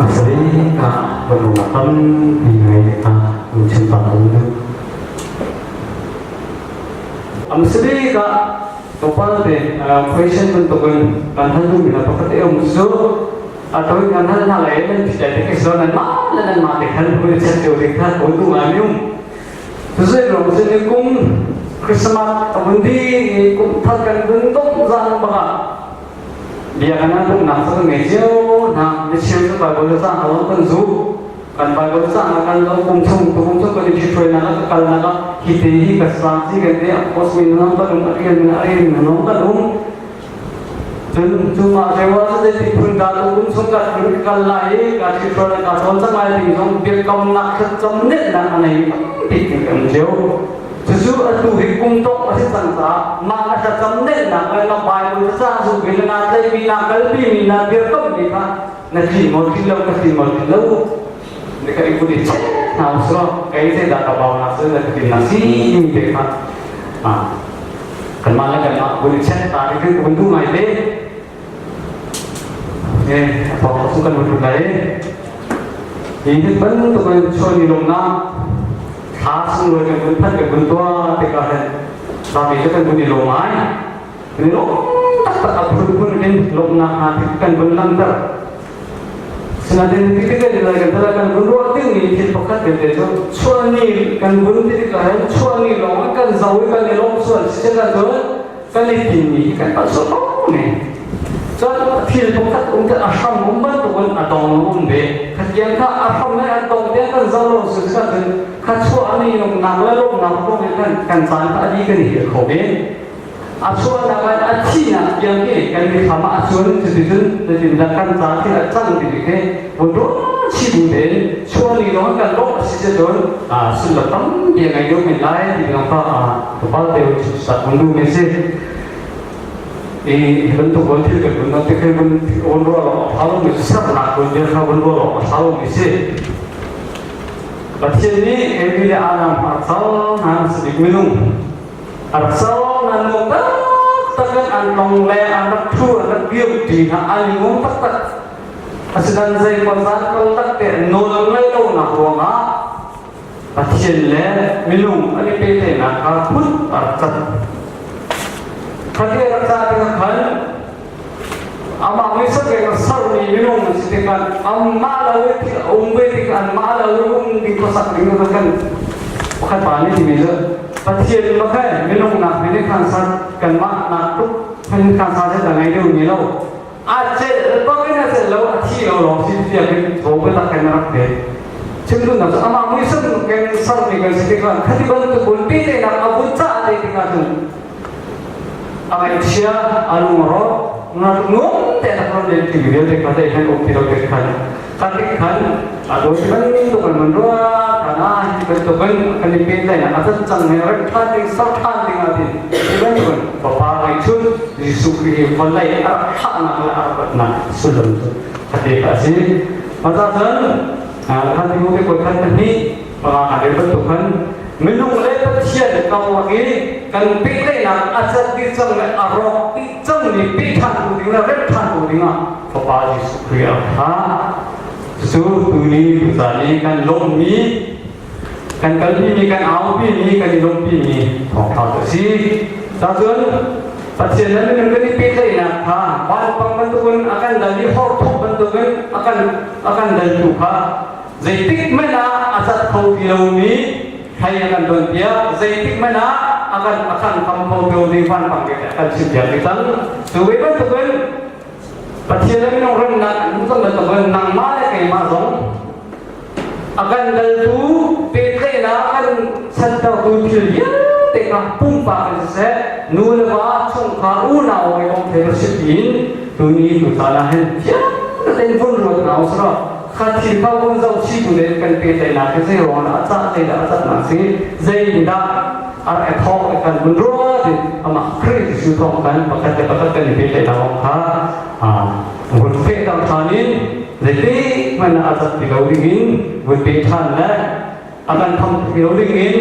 Asali ka banung tampi ngai ka chim ta ko du. Amsali ka topal te question bantukin kan hal duhmi hna pakhat te um cu atoi kan hal hna lai nan thi te ke so nan ma le nan ma te khan hu chat teu te kha ko du ngai mi um. Tuzei rong sin ni kum Christmas abun di kum thar kan bun dong zan baka Biakinn ah pumhnak cu kan ngei cio hna. Micheu cu Baibal cang lo kan zu. Kan Baibal cang ah kan lo kum chung tu kum chung kan i ṭhithruainak ah ka kalnak ah hi te hi ka sang ci kan te a post mi nong kan um a rian a rian mi nong kan um. Cun cu mah zewa cu zeiti phun dah tu kum chung ka kal lai i ka ṭhithruai ka cawn cang lai ding zong biakamnak thlacam netnak a nei tampi kan cio. Cucu atu hi kum dongh a si cang caah mah a thlacam neihnak le na Bible ca zung in naa tlaihmi naa kalpimi naa dirkamhmi kha na thi maw thi lo ka thi maw thi lo na ka ikut i check hna usih kei zeidah ka bau nak cu na ka tin nak si timi te kha kanmah le kanmah vun i check ta ri kan duh ngai te eh thawng cu kan vun lai hi hi bantuk in chuan i lawmnak thla sunglawi kan vun phanh kan vun tuah tikah hin zapi cu kan vun i lawm ai kan i lawm taktak a phunphun in lawmhnak hna kan vun langhter sinain ti kan lai kan tala kan vun ruah dingmi thil pakhat te cu chuahni kan vun ti tikah hin chuahni lawng kan zo i kan i lawm sual si kan cun kan i tinmi hi kan palh sual ne cun thil pakhat um te a hram um bantukin a dong um ve khatiang kha a hram le a dong te kan zo lo su kha cun kha chuah ni nak le lawmnak kong in kan kan caan kha a di kan hil kho ve a chuahnak ah a thihnak tiang khi kan mithlam ah a cuan cuticun zeitindah kan caan thil a cang ti khi vun ruah chih bu tein chuah ni lawng kan lawh a si cun sullam tampi a ngei deuh men lai ti lawng kha Kapal te sak vun duh mi si. I hi bantuk bon thil kan vun te khi vun on ruah lo a thalo mi sernak vun bia kha vun ruah lo a thalo mi si. Pathian nih Evi le Adam a cal nan sabik minung a cal nan nung taktak in an tong le an rak thu an rak biak ti hna an nung taktak asinan zei kon zan kal tak te nawl ngei lo nak ruangah Pathian le minung an i pehtlaihnak kha phun a rak cat. Khatte rak ca tikah khan amah muisam keng a sermi minung si tikah anmah lo i thil a um ve tikah anmah lo i um ding khuasak ding kha kan pakhat pa nih timi cu Pathian makhe minung nak hin khan sat kanmah nak tuk hin khan sa ta ngei deuh ni lo a celh bak in a celh lo a thi lo lawng si tiah hin thaw biatak in a rak pek chim duhnak cu amah muisam keng sermi kan si tikah khati bantuk bun pehtlaihnak a vun cah te tikah cun a ngaihchia a lung a rawk nuam te tak ron len timi vialte kha te khan um ti lo te khan kha tik khan a dawt bantuk an man rua kana hi bantuk in kan i pehtlaihnak a can cang he rem than ding ser than ding ah tin hi bantuk in Fapa ngeihchun Jesuh Khrih hi vawlei a rak thahnak le a rak ratnak sullam cu kha te kha a si. Mah cun khan Timote koi khan pahnih panga nga rel bantuk khan minung le Pathian karlak i kan pehtlaihnak a cat dih cang le a rawk dih cangmi peh ṭhan tu ding le remh ṭhan tu ding ah Fapa Jesuh Khrih a thah. Cucu tuni tucaan i kan lawmhmi kan kalpi mi kan aupi mi kan i lawmhpi mi thawngṭha cu a si. Cun Pathian le minung kan i pehtlaihnak kha vanpang bantukin a kan dal i horthok bantukin a kan a kan daltu kha zeitik hmanh ah a cat kho ti lomi thei a kan donpiak zeitik hmanh ah a kan a kan kham kho ti lomi vanpang ke a kan chimpiak ti cang. Cu ve bantukin Pathian le minung remnak an hmuh cang bantukin nangmah le keimah zong A kan daltu pehtlaihnak kan chantertu thil vialte kha pumpak in siseh, nu le va, chungkhar, unau hawi kong thei va si tiin tuni tutan ah hin fiang tein vun ruat hna usih law kha thil kha vun zoh chih bu tein kan pehtlaihnak hi zei ruang dah a cah zei dah a catnak si zei dah a rak i thawk kan vun ruat in amah Khrih Jesuh thawng kan pakhat le pakhat kan i pehtlaihnak kong kha vun fehter ṭhan in zeitik hmanh ah a cat ti lo dingin vun pe ṭhan le a kan tham ti lo dingin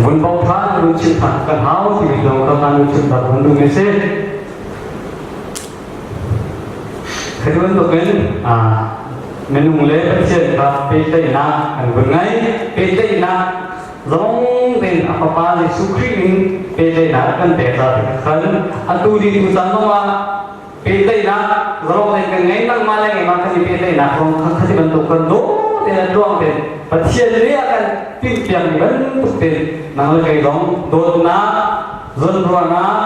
vun bau ṭhan vun chim ṭhan kan hau timi zong kan kan chim tak vun duh mi si. Khi tu bantukin minung le Pathian kha pehtlaihnak kan vun ngei. Pehtlaihnak zong tein a Fapa Jesuh Khrih in pehtlaihnak kan pek ca tikah khan atu ni tu caan zongah pehtlaihnak zong tein kan ngei. Nangmah le keimah kan i pehtlaihnak zong kha khati bantuk kan dawh tein a tluang tein Pathian nih a kan timhpiakmi bantuk tein nang le kei zong dawtnak, zawnruahnak,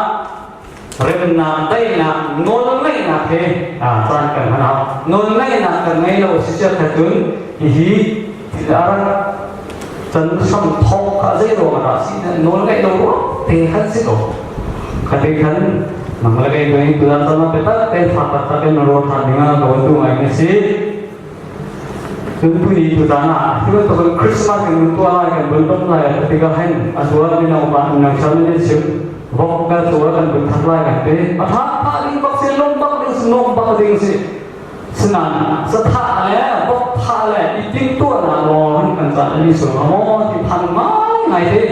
remnak, daihnak, nawlngaihnak he caan kan hman hau. Nawlngaihnak kan ngei lo si sia khat cun hihi thil a rak can sam thawk kha zei ruang ah si nawl ngaih lo ruang te khan si ko. Khate khan nang le kei tu tuan chan pe tak te fa tak tak in ro than ding ah ka tu ngai mi si. Cun tuni tutan ah hi bantuk Christmas kan mun tuah lai kan bun bak lai a tikah hin a sual mino pa nang sal in sim vok ka sual kan bun thak lai kan ti a tha tha ding bak si lom bak ding si nom bak ding si sinan satha le vok tha le i ting tuah na law han kan chan ani sung amo ti phan ngai ngai te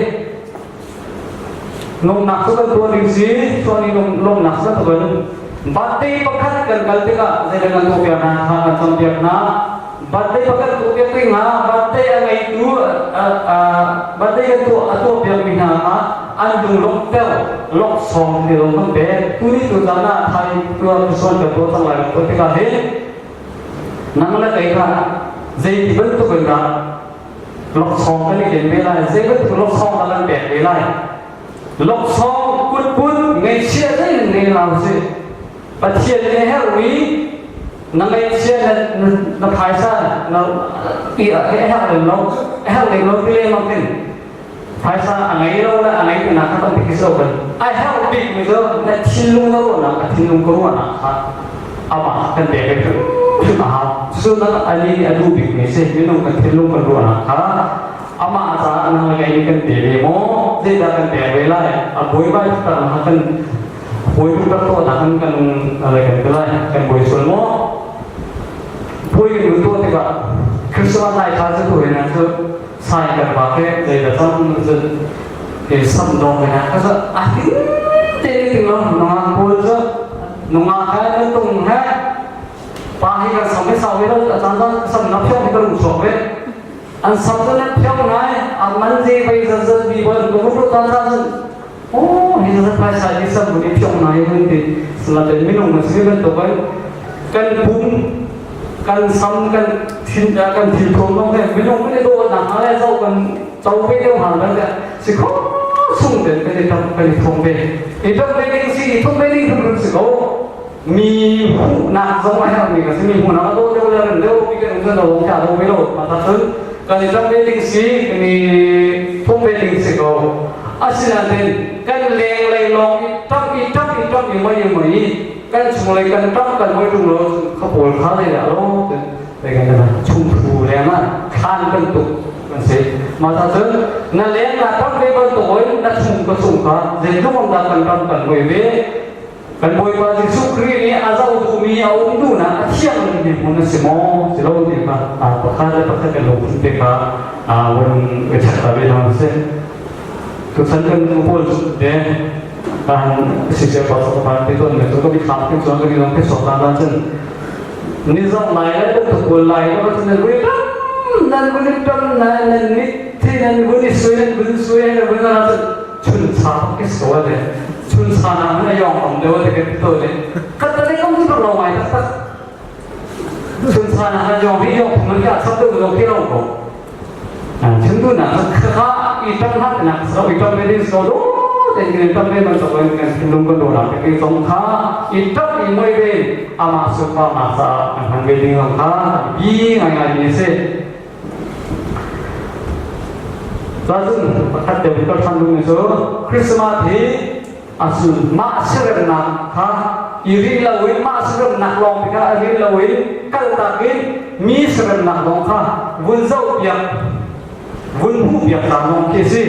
Lawmhnak cu kan tuah ding si, chuan i lawmhnak cu kan Birthday pakhat kan kal tikah zeidah kan tuahpiak hna, thla kan campiak hna. Birthday pakhat tuahpiak dingah birthday a ngeitu birthday kan tuah a tuahpiakmi hna kha an lunglawmhter laksawng ti lawng kan pek. Tuni tu caan ah thai tuah suan kan tuah cang lai tuah tikah hin nang le kei kha zeiti bantuk in dah Laksawng kan i ken ve lai. Zei bantuk laksawng dah kan pek ve lai? Laksawng kutput ngaihchia zei ngei lo si. Pathian nih herhmi na ngaihchia na na phaisa na i a herh lem lo a herh lem lo ti lengmang khin phaisa a ngei lo le a ngei ti nak kha tampi khi so kan a herh bik mi cu na thinlung na ruahnak a thinlung ka ruahnak kha amah kan pek ve hrim a hau. Cucu ali nih a duh bikmi si. Minung kan thinlung kan ruahnak kha amah caah nang le kei nih kan pe ve maw? Zeidah kan pek ve lai? A buaibai taktak na kan buai tuk tak tuah kan kan le kan ti lai. Kan buai sual maw? Puai kan duh tuah tikah Christmas lai kha cu tu hin cu sai kan va ke zeidah cang cun ke sam dong ke na ka a ting te ting lo nungak pawl cu nungak he na tung he pa hi kan sam he sau ve lo a caan caan sam na phiong hi ka lung chuak ve an sam cu nan phiong ngai a man je bai zan zan bi bon ko ru tan caan cun oh hi zan pai sai hi sam bu ni phiong ngai hun ti sala minung na si bantuk kan pum kan sam kan thin kan thil thom nong he minung kan i dawh nak le zo kan to ve deuh hang kan si kho sung ten kan i tam kan i thong ve i tam ve ding si i thong ve ding hrim si ko mi hmuhnak zong a herh mi ka si mi hmuhnak a dawh deuh le rem deuh mi kan um cun lo kha do ve lo ma ta cun kan i tam ve ding si kan i thong ve ding si ko asinain kan leng lei lawng i tam i tam i tam i mai mai kan chunglei kan ṭap kan hoi ṭung lo kha pawl kha zei dah lo te kan kan chungthu leng ah thlan bantuk kan si mah ta cun na leng na ṭap ve bantuk oi na chung ka chung kha zeitluk am dah kan ram kan hoi ve kan Bawipa Jesuh Khrih nih a zoh duhmi a um duhnak a thiang mi hmun a si maw si lo ti kha pakhat le pakhat kan lungthin te kha vun ka check ta ve hna sih tuchan kan pawl te kan siseh pa sok pa ti ton me tu ka bi khap tin chuan ka bi long te sok ta dan cun ni zong lai le kan tu kul lai ko cun nan vui tam nan vui tam nan nan ni thi nan vui sui nan vui sui nan vui na cun chun cha ki so le chun cha na na yong am deu te ke to le ka ta le kom tu lo mai tak tak chun cha na na yong bi yong thum ya sab tu lo ke lo ko Chim duhnak kha i ṭang hatnak so i ṭang ve ding so do te in ṭang ve man so kan thinlung kan ruahnak te zong kha i ṭang i ngoi ve amah sunparnak caah kan hman ve ding zong kha bi ngaingai mi a si. Cun pakhat te ka ṭhan duhmi cu Christmas hi Asun mah siaremnak kha i rinh loin mah siaremnak lawng kha i rinh loin kaltak in mi siaremnak lawng kha vun zohpiak vun hmuhpiak ta lawng khi si.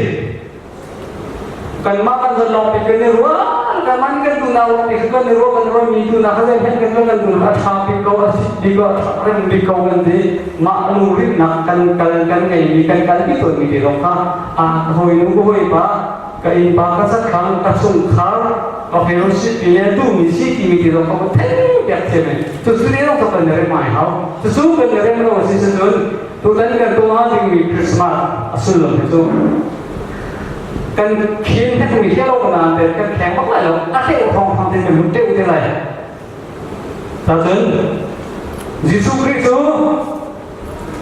Kanmah kan zan lawng kan i ruah kan man kan tu na lawng kan i ruah kan ruah mi tu na kha zei hen kan kan tu na tha bik ko a si bik ko a rem bik ko kan ti mah lungrinnak kan kal kan ngei mi kan kal bi ton mi te lawng kha a hoi nu hoi pa Ka innpa ka cakang ka chungkhar ka fellowship pi le duhmi si timi ti zong ka thei. piak thiam in cucu ne lawng kan rem ai hau. Cucu kan rem lo si cun tutan kan tuah dingmi Christmas a sullam hi cu kan khin hek mi hi lo na te kan kheng bak lai lo a teu thong thong te kan teu te lai. Cun Jesuh Khrih cu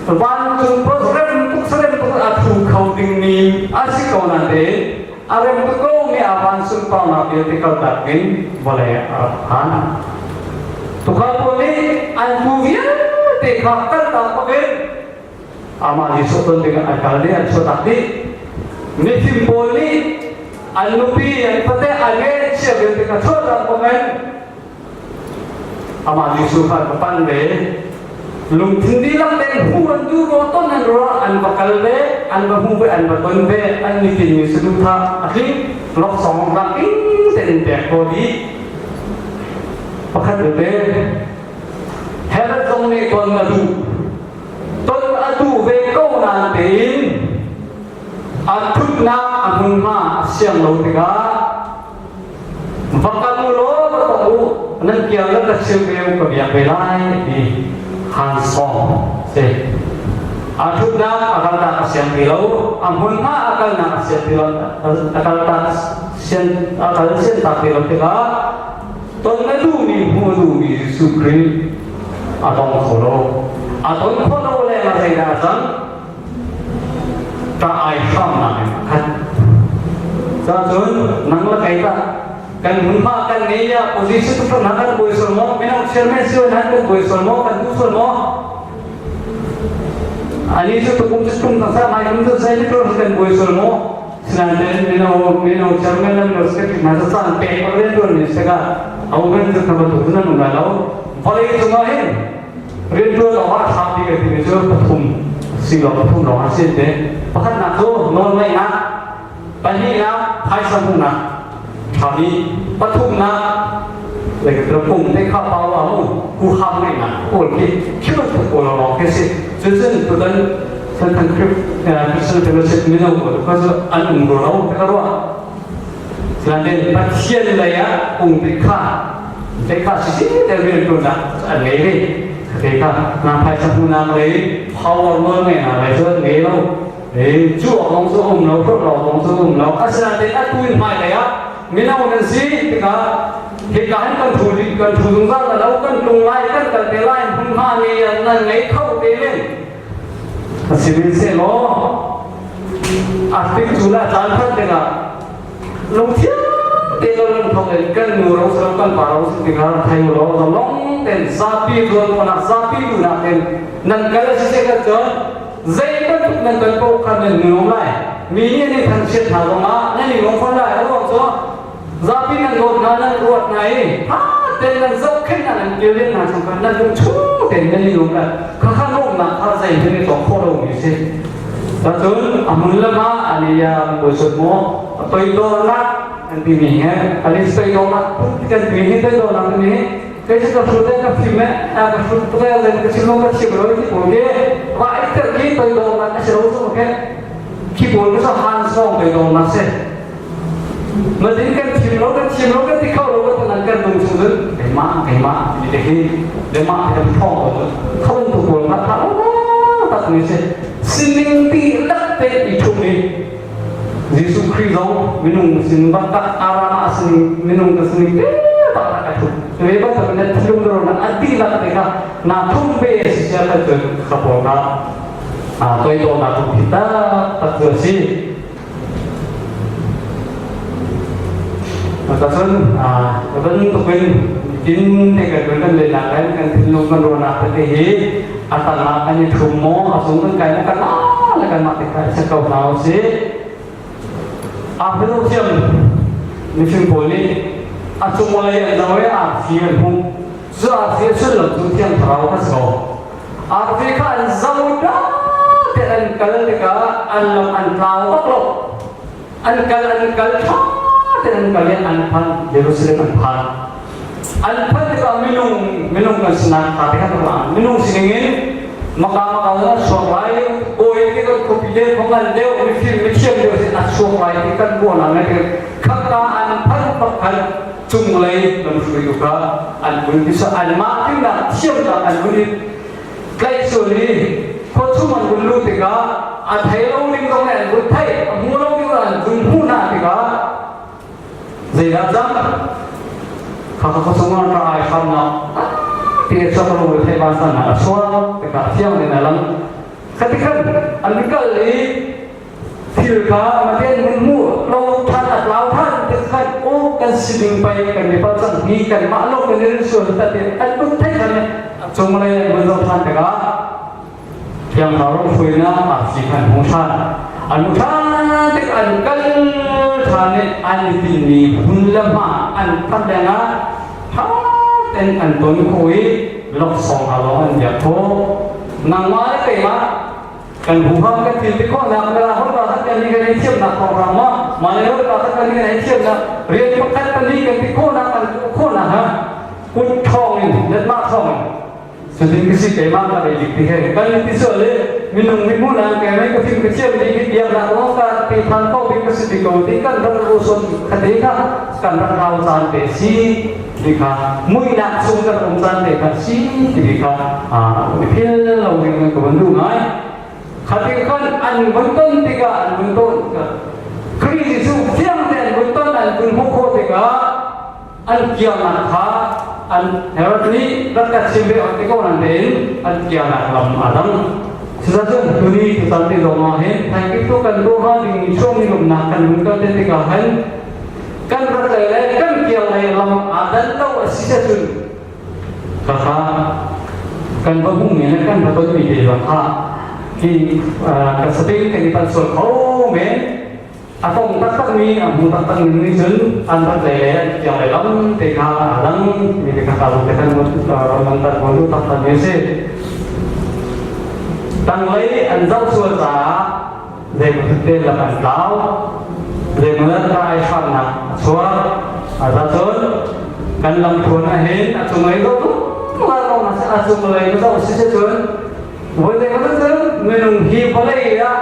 vancung rem tuk rem tuk a thu kho dingmi a si ko nain a rem tuk ko mi a van sunparnak vialte kaltak in vawlei a rak phan. Tukhal pawl nih an pu vialte kha kaltak bakin amah Jesuh ton dingah an kal dih an chuahtak dih. Mifim pawl nih an nupi an fate an ngeihchia vialte kha chuahtak bakin Amah Jesuh kha ka pan ve. Lungthin dihlak tein hmuh an duh rua ton an rua an va kal ve, an va hmu ve, an va ton ve, an nitin mi saduhthah a tling, laksawng rak ing tein pek ko dih. Pakhat tete, Herod zong nih ton a duh. Ton a duh ve ko nain tein a thutnak a hmunhma a siang lo tikah Va kal u law va tong u nan kiang le ka chim ve u ka biak ve lai ti Han Song si. A thutnak a kaltak a siang ti lo, a hmunhma a kalnak a sian ti lo, a kaltak sian a kal sian tak ti lo tikah ton na duhmi hmuh duhmi Jesuh Khrih a tong kho lo. A ton kho lo le ma zeidah a cang? Ka ai hramnak in a khat. Cun nang le kei tah kan hmunhma kan ngei ya position tu na kan buai sual maw mino chairman si nan kan buai sual maw kan duh sual maw ani cu tukum cu tum tak sa mai kum cu sai ni tur kan buai sual maw sinain mino mino chairman lam lo secretary na caan pek pak len tuan ni seka au ben cu khaba tu nan um lai lo vawlei cungah hin Rianṭuan awk ah ṭha bik a timi cu pathum silo pathum lawng an si te. Pakhatnak cu nawlngeihnak, pahnihnak phaisa hmuhnak ṭha bik, pathumnak like pung te kha power mu huham ngeihnak pawl khi khi bantuk pawl lawng khi si. Cucun tutan Santan Christian Fellowship mino pawl kha cu an um ro lo ka ruah. Sinain Pathian lei ah pung te kha te kha sisi te rianṭuannak an ngei ve. Te kha na phaisa hmuhnak lei power nawl ngeihnak lei cu an ngei lo. E cu awk lawng cu um lo, hrut awk lawng cu um lo. Asinain atu in hmailei ah mino nan si tikah hika hin kan thu kan thu zungzal la lo, kan tlung lai, kan kal te lai, hmunhma ngei nan ngei kho te men. Sihmanhsehlaw a tik cu le a caan phanh tikah lungthiang tein lo lungthawk in kan nu ro si kan pa ro si tikah thei u law zalong tein zapi rualnak zapi duhnak in nan kal a si tikah cun zei bantuk nan ton paoh khan nan nung lai mi nih an i thangchiat hna zongah nan i lung fawn lai a ruang cu Zapi nan dawt hna nan ruat hna i ha ten nan zohkhenh hna nan kilven hna chung khan nan lung chung tein nan i lung le khakha nuamhnak kha zei hin i cawk khawh lomi si. Cun a hmun lam ah an i buaisut maw toidornak an timi he an i toidornak kan timi hi toidornak timi hi kei cu ka hrut ka fim e ka hrut tuk e len ka chim lo ka chim lo ti pawl ke va i ter ki toidornak a si lo cu ke khi pawl ke han song toidornak si Matin kan thim lo kan thim lo kan ti kho lo kan nan kan nung chung cun keimah keimah ti te hi lemah kan thong ko thong tu pawl ma tha tak ni si sining ti lak te i thum ni Jesuh Khrih zong minung sin bak arama sining minung ka sining te bak ka thum ve bak ka na thilung ro na ati lak te kha na thum ve si sia ka cun ka pawl na a toi to na thum ta tak chu si Cun bantuk in tin te kan kan lenak kan kan thinlung kan ruahnak tete hi a tangah kan i thum maw a cung kan kai maw kan le kan mah te kha se ko hna usih. A hnu thiam mifim pawl nih a cunglei an zoh i arfi an hmuh. Cu arfi a sullam cu Thiang Thlarau kha si ko. Arfi kha an zo ta te an kal tikah an lam an tlau bak lo. An kal an kal ṭha tein an kal i an phan Jerusalem an phan. An phanh tikah minung minung kan sinak ṭha te kha kan minung sining in maka maka an chuak lai bawi ti kan khuapi le khuangan deuh mifim mithiam deuh sin a chuak lai ti kan ruahnak ne khakka an phanh. bak khan cunglei lamhruaitu kha an vun ti anmah tingnak thiamnak an vun i tlaih sual i khuachung an vun luh tikah a thei lo ding zong nih an vun theih, a hmu lo ding zong an vun hmuh hna tikah zeidah cang kha kha khuachung an rak ai hramnak ti chuak lo thei van san a chuak tikah thiang in a lang. Khatikhan an kal i thil kha matian mun hmu lo than a tlau than ti khan o kan sining pai kan mi pal cang hi kan mah lo kan in sual ta ti an un thai than cung lei an vun zo than tikah thiang thlarau hruainak a si khan hmu than an hmu than tik an kal than i an i tinmi hmun le hma an phanh lengah tha ten an ton kho i laksawng ha lawng an biak khawh. Nangmah le keimah kan huham kan thil ti khawhnak na hol ka khat kan ni kan ei thiamnak program ma ma le hol ka khat kan ni kan ei thiamnak rian pakhat pali kan ti khawhnak kan khawhnak ha kut thawng in netmah thawng in cutin ka si keimah ka ei dik ti he kan ti so le minung mi hmu na ke mai ka phim ka thiam ni ki biak nak lo ka ti than ko bi ka si ti ko ti kan rak ru son khate kha kan rak rau caan te si ti kha muihnak chung kan um caan te kha si ti kha i phil lo ding ka van duh ngai. Khati khan an vun ton tikah an vun ton Khrih Jesuh fiang te an vun ton an vun hmuh khawh tikah an kiangnak kha an Herod nih rak ka chim ve ti ko nan tein an kiangnak lam a dang. Cucaah tuni tutan te zong ah hin thaikip tu kan tuah ding chuang ni nak kan vun kal te tikah hin kan rat lei le kan kiang lei lam aa dan lo a si cun khakha kan va hmuhmi le kan va tonmi te zong kha hi kan satil kan i pan sual kho men. A kong taktakmi a hmu taktakmi nih cun an rat lei le an kiang lei lam te kha aa dang mi te kha te khan ram tan ko lu taktak mi a si. Tanglei an zoh sual caah zeimaw te lam an tlau, zeimaw rai hramnak a chuak. A cun kan lam thawn ah hin a cunglei zoh a cunglei na zoh si cun voi zeimaw cun minung hi vawlei ah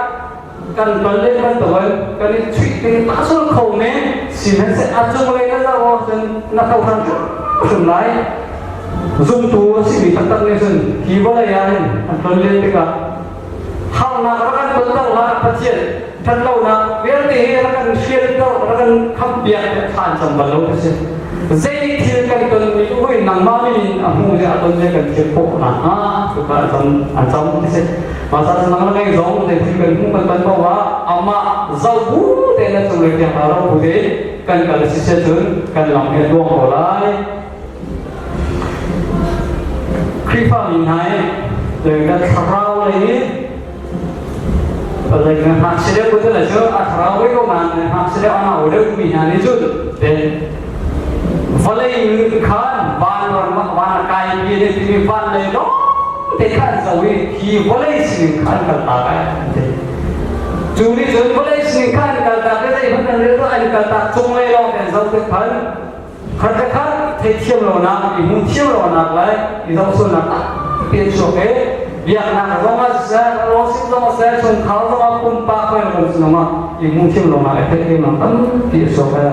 kan ton le bantukin kan i chuih ding tahsul kho men sihmanhseh a cunglei na zoh ahcun na kho hram hrim lai. Zumtu a simi taktak nih cun hi vawlei ah hin an ton len tikah harnak rak kan ton lo hlah, Pathian ṭhatlonak vialte hi rak kan hrial ko, rak kan khampiak thla an cam bal lo ti si. Zei thil kan ton mi ui nangmah min in a hmu le a ton le kan thil khawh nakhnga cuka an cam an cam ti si. Masa nang le ngei zong zei thil kan hmuh kan ton paoh ah amah zoh bu te na cung le tiang ro bu te kan kal si se cun kan lam hi a tuang ko lai. Khrihfa mi hna hi kan thlarau lei hi like ngakchia deuh ko te cu a thlarau ve ko nain ngakchia deuh a nau deuh mi hna nih cun te vawlei nun khan van ram van a kai pi ne timi van lei lawng te khan zo i hi vawlei sining khan kal ta kai te cu nih cun vawlei sining khan kal ta ke zei hmanh an rel an kal ta cung lei lawng te zo te khan khat le khat theithiam lonak, i hmuhthiam lonak le i zohsualnak tampi an chuak i biaknak zong ah siseh, rawlsik zong ah siseh, chungkhar zong ah pumpak hoi zong zong ah i hmuhthiam lonak i theihnak tampi a chuak i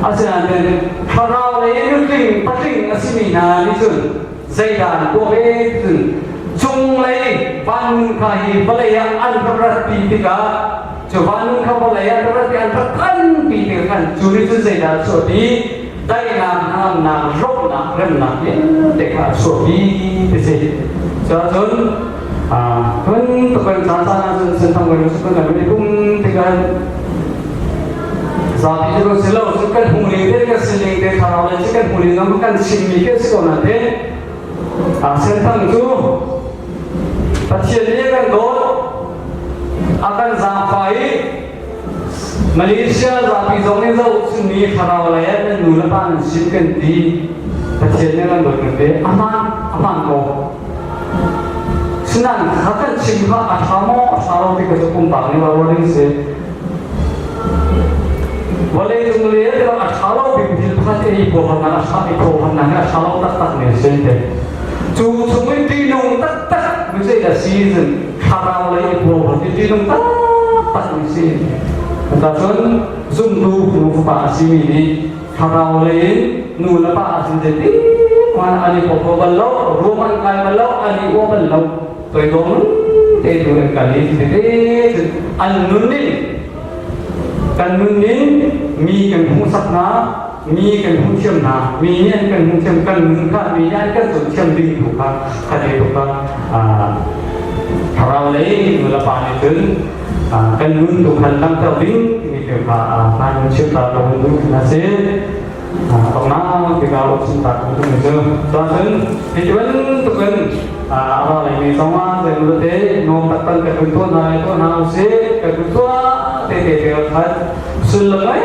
asinain thlarau lei nutling patling a simi hna nih cun zeidah an tuah ve cun cunglei vanlung kha hi vawlei ah an rak ratpi tikah cu vanlung kha vawlei ah rak ratpi an rak thanpi tikah khan cu nih cun zeidah a chuahpi? Daihnak, hnangamnak, rawhnak, remnak vialte kha a chuahpi ti si. Cuahcun cun tukan caan caan ahcun senthang kan kan kan i pum tikah zapi cu kan si lo cu kan hmuh ning te kan sining te thlarau lei cu kan hmuh ning zong kan chimmi khi a si ko na te senthang cu Pathian nih a kan dawt, a kan zaangfah i Malaysia zapi zong nih zohchunmi thlarau lei ah nan nu le pa nan sin kan ti. Pathian nih a kan dawt kan ti. A hmaan, a hmaan ko. Sinain kha kan chim kha a ṭha maw a ṭha lo ti kha cu pumpak nih ruah ding si. Vawlei cung le a ṭha lo bik thil pakhat hi puarnak a ṭha i puarnak hi a ṭha lo taktak mi a si te. Cu chung in ṭihnung taktak mi cu a season thlarau lei i puar hi ṭihnung taktak mi si. Cucaah cun zumtu nu fapa a simi nih. Thlarau lei in nu le pa sin zeiti hmanh an i pawphaw bal lo, ruam an kai bal lo, an i uah bal lo. Toidawm te tu an kal i tete cun an nun in kan nun in mi kan hmuhsak hna, mi kan hmuh thiam hna, mi nih an kan hmuh thiam, kan nun kha mi nih an kan cawn thiam ding tu kha kha te tu kha thlarau lei nu le pa nih cun kan nun tu khan langhter ding timi tu kha hmaan in chim ta ka hun duh na si. Tongnak tikah uk chung ta ka hun duh cu. Cun hi ti bantuk in a ra lei mi zong ah zei te nuam taktak kan hun tuah hna lai tuah hna usih kan hun tuah te te te khat sullam ai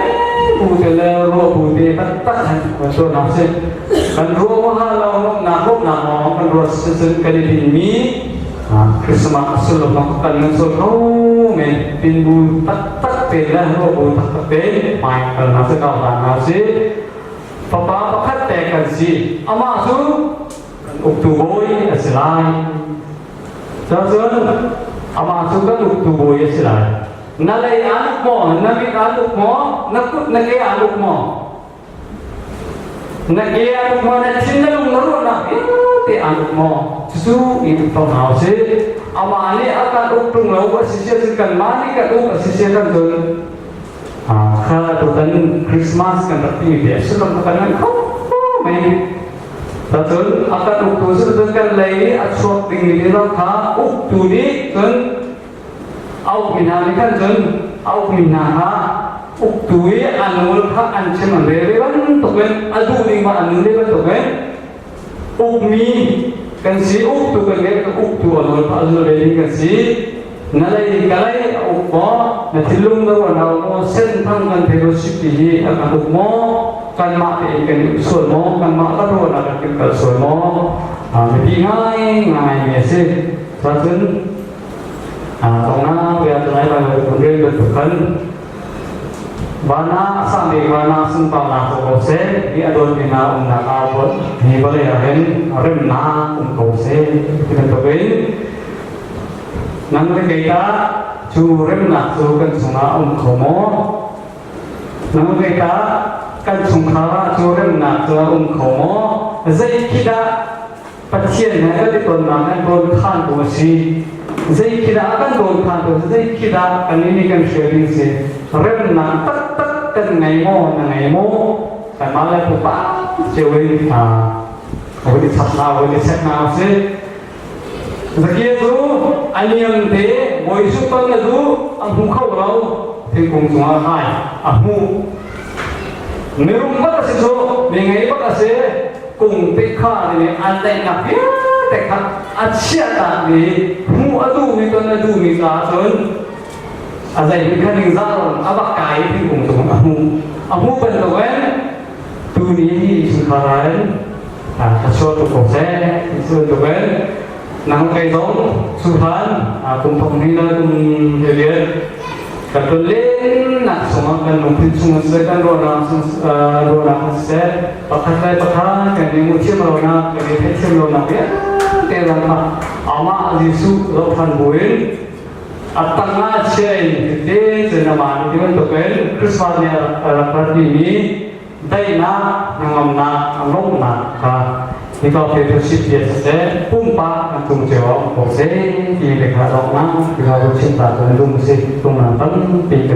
bu te le ruah bu te taktak han kan tuah hna usih. Kan ruah ha lo nak nak kan ruah cun kan i din mi Christmas sullam kan nan sol kho men tin bu taktak te le ruah bu taktak te hmai kal na se kau na si fapa pakhat te kan si amah cu kan uktu bawi a si lai cun amah cu kan uktu bawi a si lai na lei aan uk maw na mit aan uk maw na kut na ke aan uk maw Na ke a tuk maw, na thin na lung na ruahnak vialte aan uk maw? Cucu i uk to hna usih. Amah nih a kan uk ṭung lo a si sia cun kanmah nih kan uk a si sia kan cun kha tutan Christmas kan rak timi te a sullam kha kan ngan kho mei. Tacun a kan uktu cu cun kan lei i a chuak dingmi te zong kha uktu nih cun A ukmi hna nih khan cun a ukmi hna kha uktu i an nawl kha an chim an rel ve bantukin a duh ning ma an nun ve bantukin ukmi kan si uktu kan ngeih ka uktu a nawl kha a zul ve ding kan si na lei ka lei a uk maw na thinlung na ruah hna maw sen thang kan fellowship ti hi a kan uk maw kanmah tein kan uk sual maw kanmah kan ruahnak kan kan kal sual maw mipi ngai ngai mi a si cun Tongnak bia cu lai lai kun rel bantuk khan vana sami vana sunparnak ko ko seh hi a dawtmi hna umnak ah hi vawlei ah hin remnak um ko seh ti bantuk in nang le kei ta cu remnak cu kan chungah um kho maw nang le kei ta kan chungkhar ah cu remnak cu um kho maw zei khi dah Pathian he kan i tonnak kan dawnkhantu a si. Zei khi dah kan dawnkhantu a si? Zei khi dah kan nih kan hrial ding si? Remnak taktak kan ngei maw? Na ngei maw? Kanmah le pupa cio in vun i chap hna, vun i check hna usih. Zakia cu a niam te Bawi Jesuh ton a duh, a hmu kho lo. Thingkung cungah kai a hmuh. Mirum bak a si cu, mi ngei bak a si. Kung te kha nih an daihnak vialte kha a chiahtakmi hmuh a duhmi ton a duhmi caah cun a zeihmanh kha ningzah lo a va kai i thingkung cung a hmuh a hmuh bantukin tuni hi chungkhar in ka chuah tuk ko seh ti bantukin nang kei zong chungkhan kum thong hnih le kum hleiriat Kan tonlennak chungah kan lungthin chung siseh, kan ruahnak ruahnak siseh, pakhat le pakhat kan i hmuhthiam lonak, kan i theihthiam lonak vialte zong kha amah Jesuh zohṭhan buin a tangah chia in te cun amah nih ti bantukin Christmas nih a rak ratmi daihnak, hnangamnak, lawmhnak kha hika fellowship bia siseh, pumpak an tung cio ah um ko seh ti le kha lawmhnak ti kha chim ta cu lung si tung nan tampi.